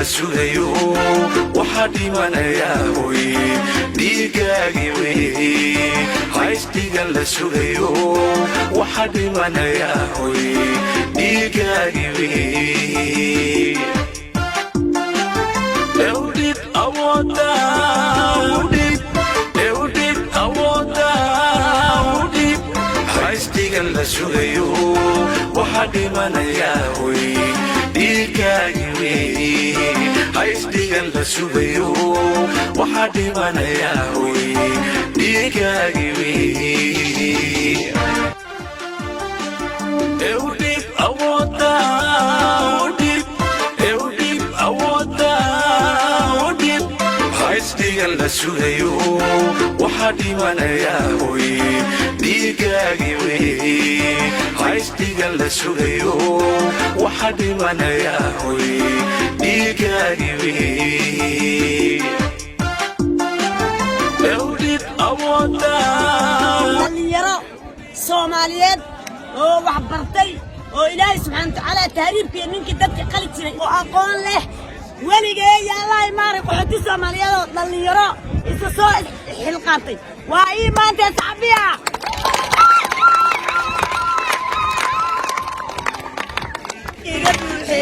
La sugayo waxaa dhimanaya hoy dhiigaagi wey. Haysdhigan la sugayo waxaa dhimanaya hoy dhiigaagi wey. Ewdhib awooda udhib, ewdhib awooda udhib. Haysdhigan la sugayo waxaa dhimanaya hoy dhiigaagi wey. Haysdhigan la sugayo waxaa dhimanaya hoy dhiigaagi wey. Ewdhib awooda udhib, ewdhib awooda udhib. Haysdhigan la sugayo waxaa dhimanaya hoy dhiigaagi wey. Haysdhigan la sugayo waxaa dhimanaya hoy dhiigaagi wey. Ewdhib awooda. Dhalinyaro Soomaaliyeed oo wax bartay oo Ilaahay subxaana watacaala tahriibkiiyo ninkii dadka qali jiray oo aqoon leh weligeeya Allahay maaray qaxooti Soomaaliyeed oo dhallinyaro isa soo xilqaantay waa ii maanta sacbiya. Iga buuxe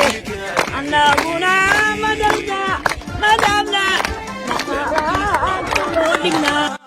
annaguna madabna madabna dhaqaalaan dhignaa.